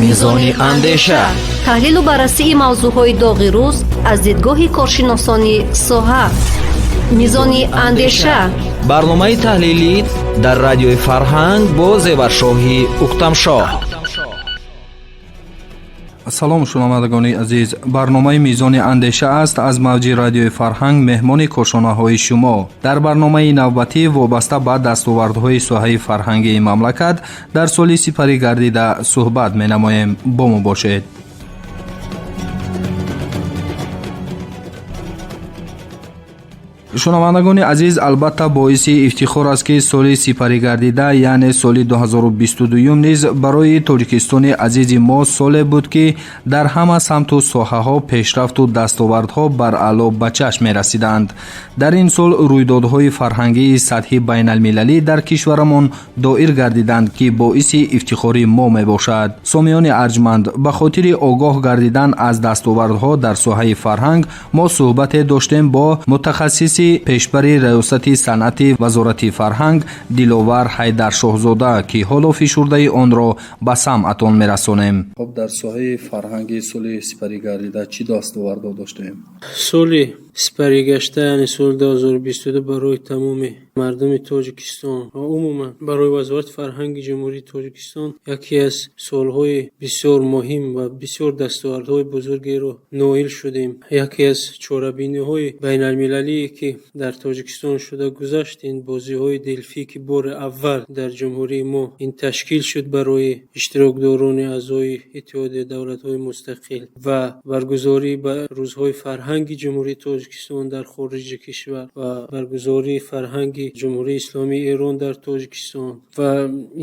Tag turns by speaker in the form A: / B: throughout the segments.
A: Мизони андеша.
B: Таҳлилу баррасии мавзӯъҳои доғи рӯз аз дидгоҳи коршиносони соҳа. Мизони андеша.
A: Барномаи таҳлилӣ дар Радиои Фарҳанг бо Зеваршоҳи Уктамшоҳ.
C: Салом, шунавандагони азиз. Барномаи Мизони андеша аст аз мавҷи Радиои Фарҳанг, меҳмони кошонаҳои шумо. Дар барномаи навбатӣ вобаста ба дастовардҳои соҳаи фарҳангии мамлакат дар соли сипарӣ гардида суҳбат менамоем. Бо мо бошед. Шунавандагони азиз, албатта, боиси ифтихор аст, ки соли сипаригардида, яъне соли 2022 низ барои Тоҷикистони азизи мо соле буд, ки дар ҳама самту соҳаҳо пешрафту дастовардҳо баръало ба чашм мерасиданд. Дар ин сол рӯйдодҳои фарҳангии сатҳи байналмилалӣ дар кишварамон доир гардиданд, ки боиси ифтихори мо мебошад. Сомиёни арҷманд, ба хотири огоҳ гардидан аз дастовардҳо дар соҳаи фарҳанг мо суҳбате доштем бо мутахассиси пешбари Раёсати санъати Вазорати фарҳанг Диловар Ҳайдаршоҳзода, ки ҳоло фишурдаи онро ба самъатон мерасонем. Хоб, дар соҳаи фарҳанги соли сипарӣ гардида чӣ дастовардҳо доштем?
D: Соли сипаригашта, яъне соли 2022, барои тамоми мардуми Тоҷикистон ва умуман барои Вазорати фарҳанги Ҷумҳурии Тоҷикистон яке аз солҳои бисёр муҳим ва бисёр дастовардҳои бузургеро ноил шудем. Яке аз чорабиниҳои байналмилалие, ки дар Тоҷикистон шуда гузашт, ин бозиҳои Делфӣ, ки бори аввал дар ҷумҳурии мо ин ташкил шуд барои иштирокдорони аъзои Иттиҳодияи давлатҳои мустақил, ва баргузории ба рӯзҳои фарҳанги Ҷумҳурии Тоҷикистон дар хориҷи кишвар ва баргузории фарҳанги Ҷумҳурии Исломии Эрон дар Тоҷикистон ва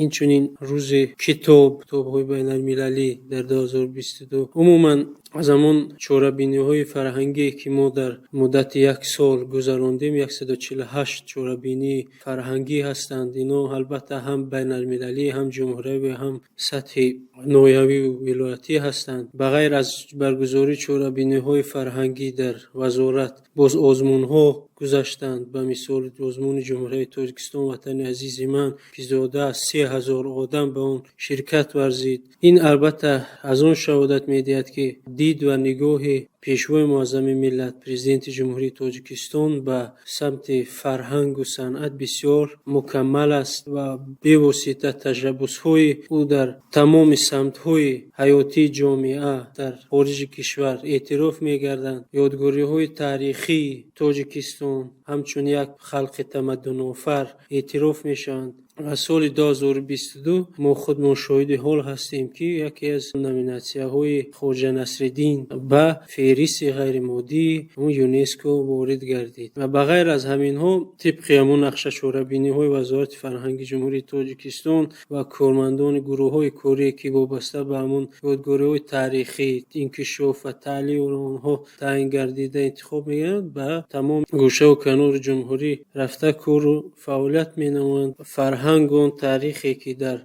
D: инчунин рӯзи китоб, китобҳои байналмилалӣ дар 2022. Умуман, аз ҳамон чорабиниҳои фарҳангие, ки мо дар муддати як сол гузарондем, 148 чорабинии фарҳангӣ ҳастанд. Ино албатта ҳам байналмилалӣ, ҳам ҷумҳуриявӣ, ҳам сатҳи ноҳиявию вилоятӣ ҳастанд. Ба ғайр аз баргузории чорабиниҳои фарҳангӣ дар вазорат боз озмунҳо гузаштанд. Ба мисол, озмуни Ҷумҳурияи Тоҷикистон «Ватани азизи ман», ки зиёда аз 3000 одам ба он ширкат варзид. Ин албатта аз он шаҳодат медиҳад, ки дид ва нигоҳи Пешвои муаззами миллат, Президенти Ҷумҳурии Тоҷикистон ба самти фарҳангу санъат бисёр мукаммал аст ва бевосита ташаббусҳои ӯ дар тамоми самтҳои ҳаётии ҷомеа дар хориҷи кишвар эътироф мегарданд. Ёдгориҳои таърихии Тоҷикистон ҳамчун як халқи тамаддунофар эътироф мешаванд. Ва соли 2022 мо худмон шоҳиди ҳол ҳастем, ки яке аз номинатсияҳои Хоҷа Насриддин ба феҳристи ғайримоддии ЮНЕСКО ворид гардид. Ва ба ғайр аз ҳаминҳо, тибқи ҳамон нақша чорабиниҳои Вазорати фарҳанги Ҷумҳурии Тоҷикистон ва кормандони гурӯҳҳои корие, ки вобаста ба ҳамон ёдгориҳои таърихӣ, инкишоф ва таълими онҳо таъин гардида интихоб мегарданд, ба тамоми гӯшаву канори ҷумҳурӣ рафта кору фаъолият менамоянд. Фарҳангу он таърихе, ки дар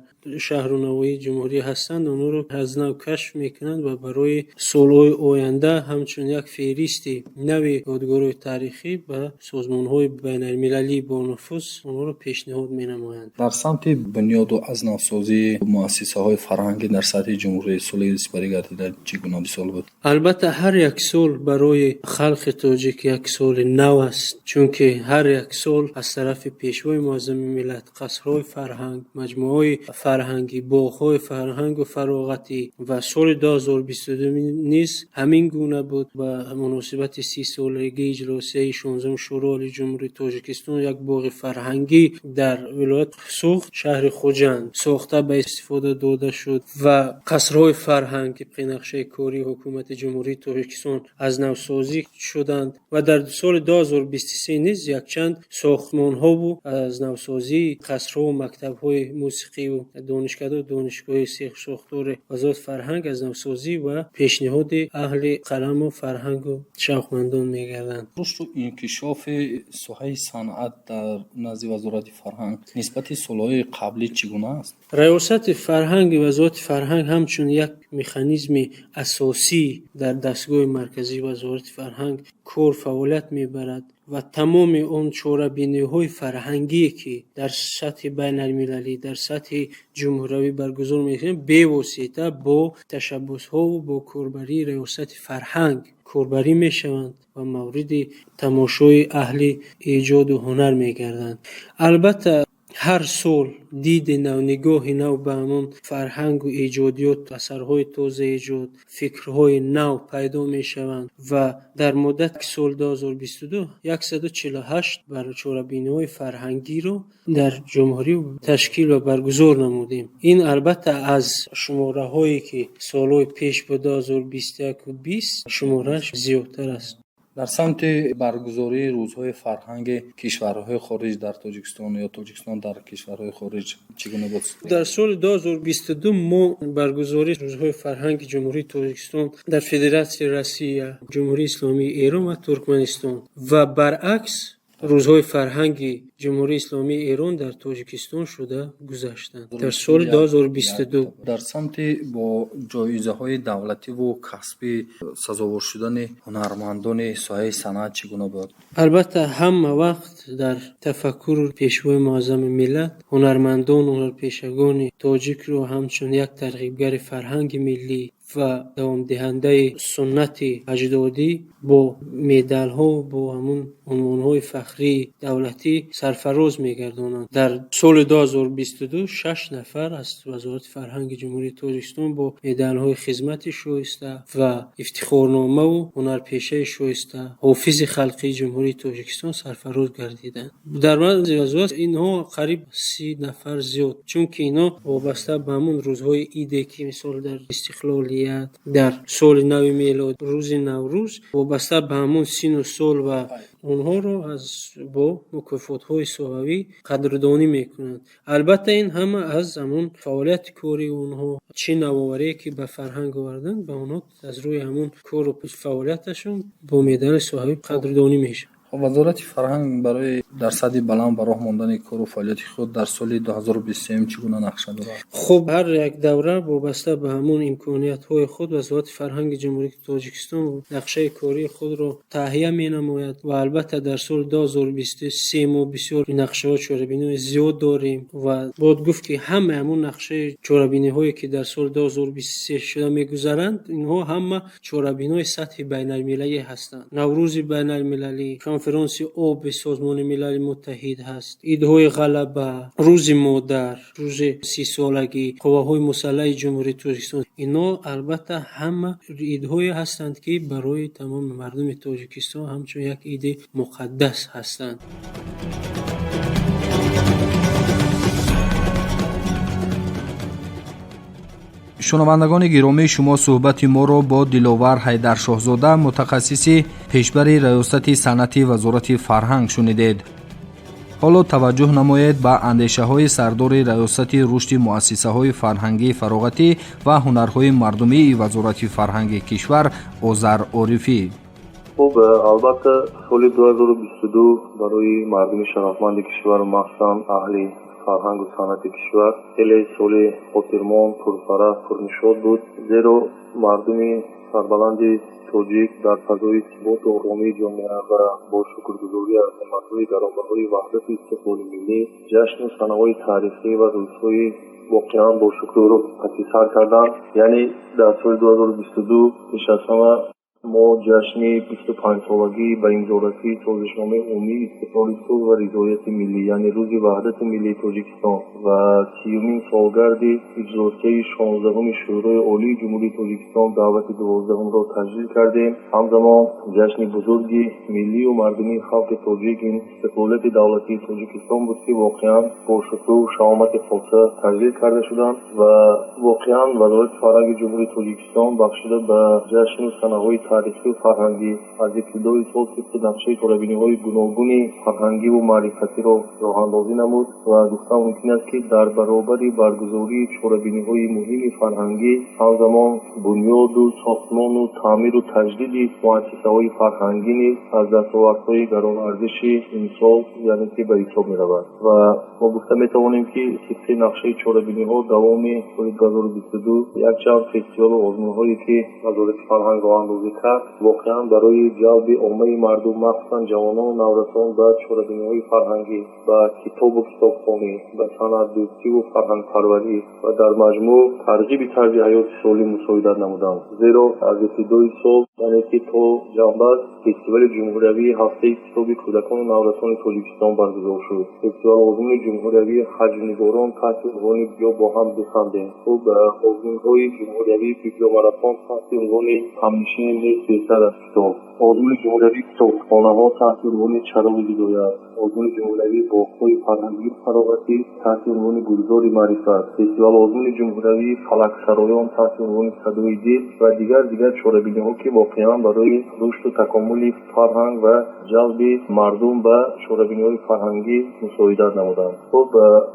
D: шаҳру навоҳии ҷумҳурӣ ҳастанд, онҳоро аз нав кашф мекунанд ва барои солҳои оянда ҳамчун як феҳристи нави ёдгориҳои таърихӣ ба созмонҳои байналмилалии бонуфуз онҳоро пешниҳод менамоянд.
C: Дар самти бунёду аз навсозии муассисаҳои фарҳангӣ дар сатҳи ҷумҳурӣ соли сипарӣ гардида чӣ гуна мисол буд?
D: Албатта, ҳар як сол барои халқи тоҷик як соли нав аст, чунки ҳар як сол аз тарафи Пешвои муаззами миллат қасрҳои фарҳанг, маҷмӯаҳои фарҳангӣ, боғҳои фарҳангу фароғатӣ, ва соли 2022 низ ҳамин гуна буд. Ба муносибати 30-солагии иҷлосияи 16-уми Шӯрои Олии Ҷумҳурии Тоҷикистон як боғи фарҳангӣ дар вилояти Суғд, шаҳри Хуҷанд сохта ба истифода дода шуд ва қасрҳои фарҳанг тибқи нақшаи кории Ҳукумати Ҷумҳурии Тоҷикистон аз навсозӣ шуданд ва дар соли 2023 низ якчанд сохтмонҳову аз навсозии қасрҳову мактабҳои мусиқиву донишкаду донишгоҳи сохтори Вазорати фарҳанг аз навсозӣ ва пешниҳоди аҳли қаламу фарҳангу шавқмандон мегарданд.
C: Рушду инкишофи соҳаи санъат дар назди Вазорати фарҳанг нисбати солҳои қаблӣ чӣ гуна аст?
D: Раёсати фарҳанги Вазорати фарҳанг ҳамчун як механизми асосӣ дар дастгоҳи марказии Вазорати фарҳанг кор фаъолият мебарад. Ва тамоми он чорабиниҳои фарҳангие, ки дар сатҳи байналмилалӣ, дар сатҳи ҷумҳуриявӣ баргузор мекунем, бевосита бо ташаббусҳову бо корбарии Раёсати фарҳанг корбарӣ мешаванд ва мавриди тамошои аҳли эҷоду ҳунар мегарданд. Албатта, ҳар сол диди нав, нигоҳи нав ба ҳамон фарҳангу эҷодиёт, асарҳои тозаэҷод, фикрҳои нав пайдо мешаванд ва дар муддати соли 2022 148 чорабиниҳои фарҳангиро дар ҷумҳурӣ ташкил ва баргузор намудем. Ин албатта аз шумораҳое, ки солҳои пеш бо 2021 20 шуморааш зиёдтар аст.
C: Дар самти баргузории рӯзҳои фарҳанги кишварҳои хориҷ дар Тоҷикистон ё Тоҷикистон дар кишварҳои хориҷ чӣ гуна буд?
D: Дар соли 2022 мо баргузории рӯзҳои фарҳанги Ҷумҳурии Тоҷикистон дар Федератсияи Россия, Ҷумҳурии Исломии Эрон ва Туркманистон ва баръакс рӯзҳои фарҳанги Ҷумҳурии Исломии Эрон дар Тоҷикистон шуда гузаштанд дар соли 2022.
C: Дар самти бо ҷоизаҳои давлативу касбӣ сазовор шудани ҳунармандони соҳаи санъат чӣ гуна буд?
D: Албатта, ҳама вақт дар тафаккуру Пешвои Муаззами миллат ҳунармандону ҳунарпешагони тоҷикро ҳамчун як тарғибгари фарҳанги миллӣ ва давомдиҳандаи суннати аҷдодӣ бо медалҳо, бо ҳамун унвонҳои фахрии давлатӣ сарфароз мегардонанд. Дар соли 2022 шаш нафар аз Вазорати фарҳанги Ҷумҳурии Тоҷикистон бо медалҳои хизмати шоиста ва ифтихорномаву ҳунарпешаи шоиста, ҳофизи халқии Ҷумҳурии Тоҷикистон сарфароз гардиданд. Дар баъзе вазорат инҳо қариб 30 нафар зиёд, чунки инҳо вобаста ба ҳамун рӯзҳои иде, ки мисол дар истиқлолият, дар соли нави мелод, рӯзи Наврӯз, вобаста ба ҳамун сину сол ва онҳоро аз бо мукофотҳои соҳавӣ қадрдонӣ мекунанд. Албатта, ин ҳама аз ҳамун фаъолияти кори онҳо, чӣ навоварие, ки ба фарҳанг оварданд, ба онҳо аз рӯи ҳамун кору фаъолияташон бо медали соҳавӣ қадрдонӣ мешавад.
C: Вазорати фарҳанг барои дар сатҳи баланд ба роҳ мондани кору фаъолияти худ дар соли 2023 чӣ гуна нақша дорад?
D: Хуб, ҳар як давра вобаста ба ҳамон имкониятҳои худ Вазорати фарҳанги Ҷумҳурии Тоҷикистон нақшаи кории худро таҳия менамояд ва албатта дар соли 2023 мо бисёр нақшаҳо, чорабиниҳои зиёд дорем ва бояд гуфт, ки ҳамаи ҳамон нақшаи чорабиниҳое, ки дар соли 2023 шуда мегузаранд, инҳо ҳама чорабиниҳои сатҳи байналмилалӣ ҳастанд. Наврӯзи байналмилалӣ, конференси оби Созмони Милали Муттаҳид ҳаст, идҳои ғалаба, Рӯзи модар, рӯзи 30-солагии Қувваҳои мусаллаҳи Ҷумҳурии Тоҷикистон. Инҳо албатта ҳама идҳое ҳастанд, ки барои тамоми мардуми Тоҷикистон ҳамчун як иди муқаддас ҳастанд.
C: Шунавандагони гиромӣ, шумо суҳбати моро бо Диловар Ҳайдаршоҳзода, мутахассиси пешбари Раёсати санъати Вазорати фарҳанг шунидед. Ҳоло таваҷҷӯҳ намоед ба андешаҳои сардори Раёсати рушди муассисаҳои фарҳангии фароғатӣ ва ҳунарҳои мардумии Вазорати фарҳанги кишвар Озар Орифӣ.
E: Хуб, албатта, соли 2022 барои мардуми шарафманди кишвар, махсусан аҳли фарҳангу санъати кишвар, хеле соли хотирмон, пурфараҳ, пурнишод буд, зеро мардуми сарбаланди тоҷик дар фазои суботу оромии ҷомеа ва бо шукргузорӣ аз неъматҳои гаронбаҳои ваҳдату истиқлоли миллӣ ҷашну санаҳои таърихӣ ва рӯзҳои воқеан бошукӯҳро паси сар карданд. Яъне дар соли 2022 пеш аз ҳама мо ҷашни 25-солагии ба имзорасии Созишномаи умумии истиқлоли сулҳ ва ризояти миллӣ, яъне Рӯзи ваҳдати миллии Тоҷикистон ва 30-умин солгарди иҷлосияи 16-уми Шӯрои Олии Ҷумҳурии Тоҷикистон даъвати 12-умро таҷлил кардем. Ҳамзамон ҷашни бузурги миллию мардумии халқи тоҷик ин истиқлолияти давлатии Тоҷикистон буд, ки воқеан бо шукӯҳу шаҳомати хоса таҷлил карда шуданд ва воқеан Вазорати фарҳанги Ҷумҳурии Тоҷикистон бахшида ба ҷашну санаҳои таърихию фарҳангӣ аз ибтидои сол тибқи нақшаи чорабиниҳои гуногуни фарҳангиву маърифатиро роҳандозӣ намуд ва гуфтан мумкин аст, ки дар баробари баргузории чорабиниҳои муҳими фарҳангӣ ҳамзамон бунёду сохтмону таъмиру таҷдиди муассисаҳои фарҳангӣ низ аз дастовардҳои гаронарзиши имсол, яъне ки ба ҳисоб меравад. Ва мо гуфта метавонем, ки тибқи нақшаи чорабиниҳо давоми соли 2022 якчанд фестивалу озмунҳое, ки Вазорати фарҳанг роҳандозӣ кард, воқеан барои ҷалби оммаи мардум, махсусан ҷавонону наврасон ба чорабиниҳои фарҳангӣ, ба китобу китобхонӣ, ба санъатдӯстиву фарҳангпарварӣ ва дар маҷмӯъ тарғиби тарзи ҳаёти солим мусоидат намуданд. Зеро аз ибтидои сол, яъне ки то ҷанбаст, фестивали ҷумҳуриявии ҳафтаи китоби кӯдакону наврасони Тоҷикистон баргузор шуд. Фестивал озмуни ҷумҳуриявии ҳаҷвнигорон таҳти унвони «Биё бо ҳам бихандем», хуб, озмунҳои ҷумҳуриявии библиомарафон таҳти унвони «Ҳамнишини нек беҳтар аз китоб», озмуни ҷумҳуриявии китобхонаҳо таҳти унвони «Чароғи ҳидоят», озмуни ҷумҳуриявии боғҳои фарҳангию фароғатӣ таҳти унвони «Гулзори маърифат», фестивал озмуни ҷумҳуриявии фалаксароён таҳти унвони «Садои дил» ва дигар чорабиниҳо, ки воқеан барои рушду такомули фарҳанг ва ҷалби мардум ба чорабиниҳои фарҳангӣ мусоидат намуданд. Хуб,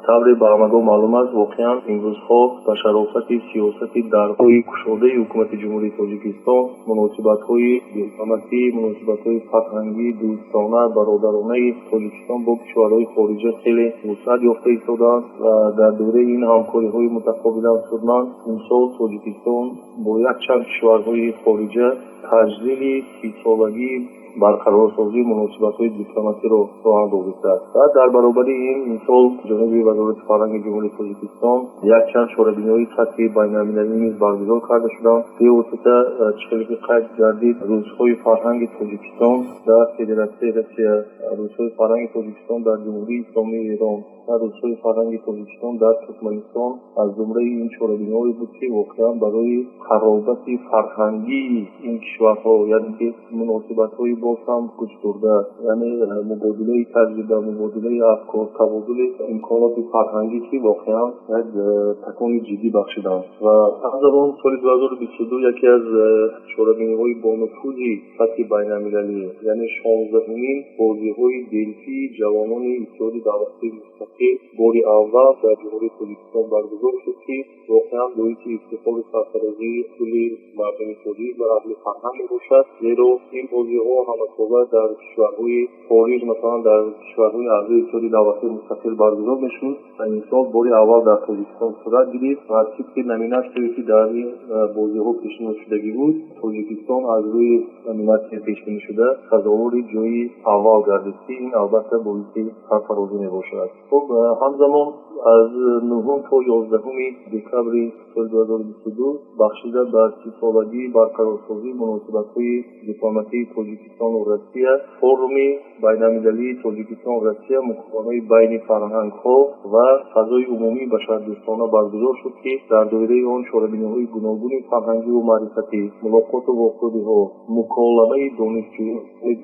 E: тавре ба ҳамагон маълум аст, воқеан имрӯзҳо ба шарофати сиёсати дарҳои кушодаи ҳукумати Ҷумҳурии Тоҷикистон муносибатҳои дипломатӣ, муносибатҳои фарҳангӣ, дӯстона, бародаронаи Тоҷикистон бо кишварҳои хориҷа хеле вусъат ёфта истодаанд ва дар доираи ин ҳамкориҳои мутақобилан судманд имсол Тоҷикистон бо якчанд кишварҳои хориҷа таҷлили 30-солагии барқарорсозии муносибатҳои дипломатиро роҳандозӣ кард. Ва дар баробари ин имсол ҷониби Вазорати фарҳанги Ҷумҳурии Тоҷикистон якчанд чорабиниҳои сатҳи байналмилалӣ низ баргузор карда шуданд. Бевосита, чӣ хеле ки қайд гардид, Рӯзҳои фарҳанги Тоҷикистон дар Федератсияи Россия, Рӯзҳои фарҳанги Тоҷикистон дар Ҷумҳурии Исломии Эрон ва Рӯзҳои фарҳанги Тоҷикистон дар Туркманистон аз зумраи ин чорабиниҳое буд, ки воқеан барои қаробати фарҳангии ин кишварҳо, яъне ки муносибатҳои боз ҳам густурда, яъне мубодилаи таҷриба, мубодилаи афкор, табодули имконоти фарҳангӣ, ки воқеан як такони ҷиддӣ бахшиданд. Ва ҳамзамон соли 2022 яке аз чорабиниҳои бонуфузи сатҳи байналмилалӣ, яъне 16-умин бозиҳои делфии ҷавонони Иттиҳоди давлатҳои мустақил бори аввал дар Ҷумҳурии Тоҷикистон баргузор шуд, ки воқеан боиси ифтихору сарфарозии кулли мардуми тоҷик ва аҳли фарҳанг мебошад. Зеро ин бозиҳо ҳамасола дар кишварҳои хориҷ, масалан дар кишварҳои аъзои Иттиҳоди давлатҳои мустақил баргузор мешуд ва имсол бори аввал дар Тоҷикистон сурат гирифт ва тибқи номинатсияе, ки дар ин бозиҳо пешниҳод шудагӣ буд, Тоҷикистон аз рӯи номинатсия пешбинӣ шуда сазовори ҷои аввал гардид, ки ин албатта боиси сарфарозӣ мебошад. Хуб, ҳамзамон аз 9 то 11 декабри соли 2022 бахшида ба 30-солагии барқарорсозии муносибатҳои дипломатии Тоҷикистону Россия форуми байналмилалии Тоҷикистон Россия муколамаи байни фарҳангҳо ва фазои умумии башардӯстона баргузор шуд, ки дар доираи он чорабиниҳои гуногуни фарҳангиву маърифатӣ, мулоқоту вохӯриҳо, муколамаи донишҷӯёни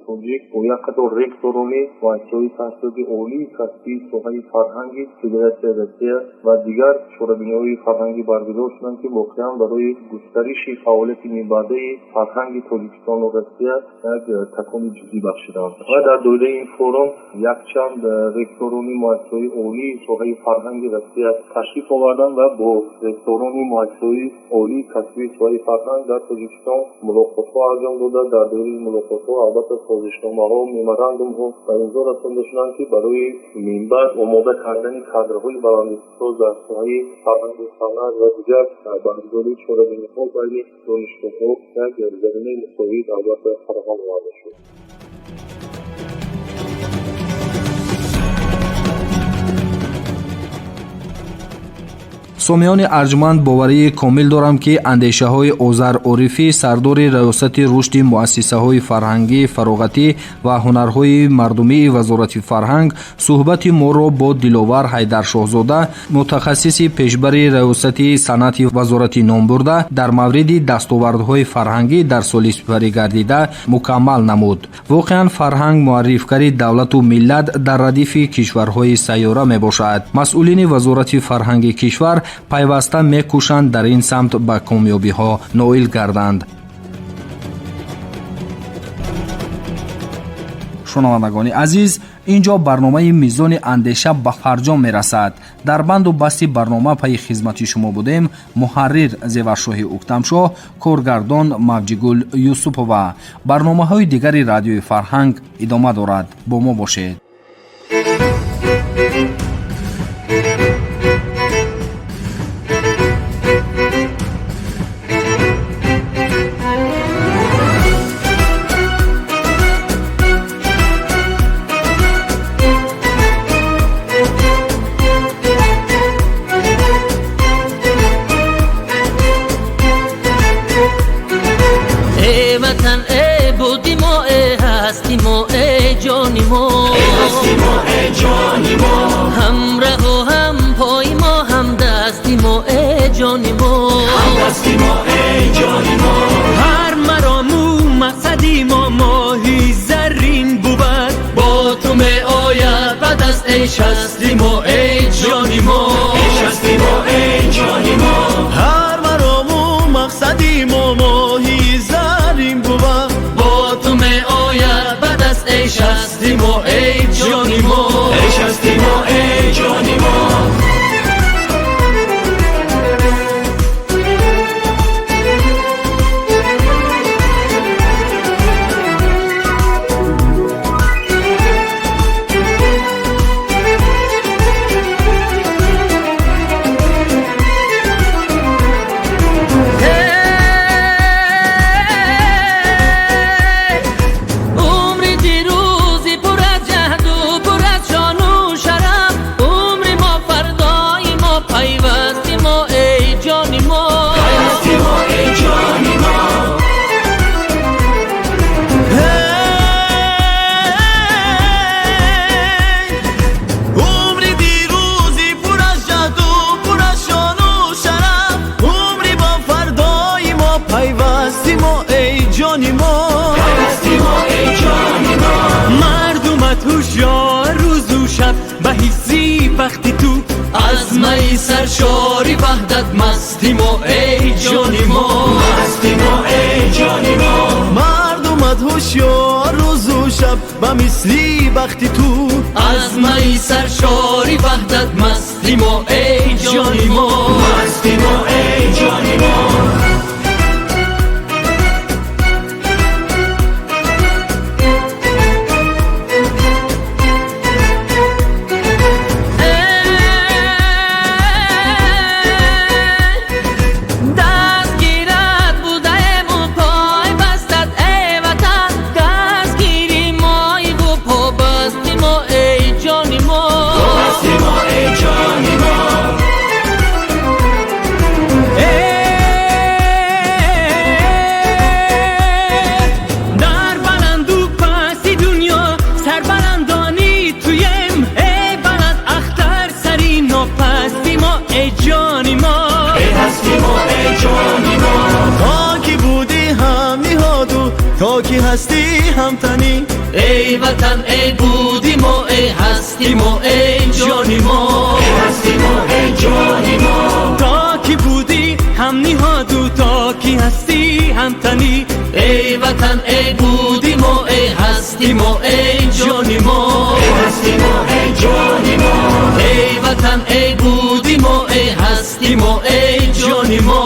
E: тоҷик бо як қатор ректорони муассисаҳои таҳсилоти олии касбии соҳаи фарҳанги Федератсияи Россия ва дигар чорабиниҳои фарҳангӣ баргузор шуданд, ки воқеан барои густариши фаъолияти минбаъдаи фарҳанги Тоҷикистону Россия як такони ҷиддӣ бахшиданд. Ва дар доираи ин форум якчанд ректорони муассисаҳои олии соҳаи фарҳанги Россия ташриф оварданд ва бо ректорони муассисаҳои олии касбии соҳаи фарҳанг дар Тоҷикистон мулоқотҳо анҷом дода. Дар доираи мулоқотҳо албатта созишномаҳо, меморандумҳо ба имзо расонда шуданд, ки барои минбаъд омода кардани кадрҳои баландихтисос дар соҳаи фарҳангу санъат ва дигар баргузории чорабиниҳо байни донишгоҳҳо як заминаи мусоид албатта фароҳам оварда шуд.
C: Сомиёни арҷманд, боварии комил дорам, ки андешаҳои Озар Орифӣ, сардори Раёсати рушди муассисаҳои фарҳангӣ, фароғатӣ ва ҳунарҳои мардумии Вазорати фарҳанг, суҳбати моро бо Диловар Ҳайдаршоҳзода, мутахассиси пешбари Раёсати санъати вазорати номбурда, дар мавриди дастовардҳои фарҳангӣ дар соли сипаригардида мукаммал намуд. Воқеан, фарҳанг муаррифгари давлату миллат дар радифи кишварҳои сайёра мебошад. Масъулини Вазорати фарҳанги кишвар пайваста мекӯшанд дар ин самт ба комёбиҳо ноил гарданд. Шунавандагони азиз, ин ҷо барномаи Мизони андеша ба фарҷом мерасад. Дар банду басти барнома пайи хизмати шумо будем муҳаррир Зеваршоҳи Уктамшоҳ, коргардон Мавҷигул Юсупова. Барномаҳои дигари Радиои Фарҳанг идома дорад. Бо мо бошед.
F: ҷони мо.
G: Ҳамраҳу ҳампои мо, ҳамдасти мо, эй ҷони мо,
F: ҳамдасти мо, эй ҷони мо.
H: Ҳар марому мақсади мо моҳи заррин бувад,
G: бо ту меояд ба даст, эй шасти мо, эй ҷони мо,
F: эй шасти мо, эй ҷони мо.
H: Ҳар марому мақсади мо моҳи заррин бувад,
G: бо ту меояд ба даст, эй шасти мо, эй ҷони мо,
F: эй шасти мо, эй ҷони мо.
G: Аз майи саршори ваҳдат масти мо, эй ҷони мо,
F: масти мо, эй ҷони мо.
H: Мардумат ҳушёр рӯзу шаб ба мисли бахти ту,
G: аз майи саршори ваҳдат масти мо, эй ҷони мо,
F: масти мо, эй ҷони мо.
H: То ки ҳастӣ ҳамтанӣ,
G: эй ватан, эй буди мо, эй ҳасти мо, эй ҷони мо,
F: эй ҳасти мо, эй ҷони мо.
H: То ки будӣ ҳамниҳоду, то ки ҳастӣ ҳамтанӣ,
G: эй ватан, эй буди мо, эй ҳасти мо, эй ҷони мо,
F: эй ҳасти мо, эй ҷони мо.
G: Эй ватан, эй буди мо, эй ҳасти мо, эй ҷони мо.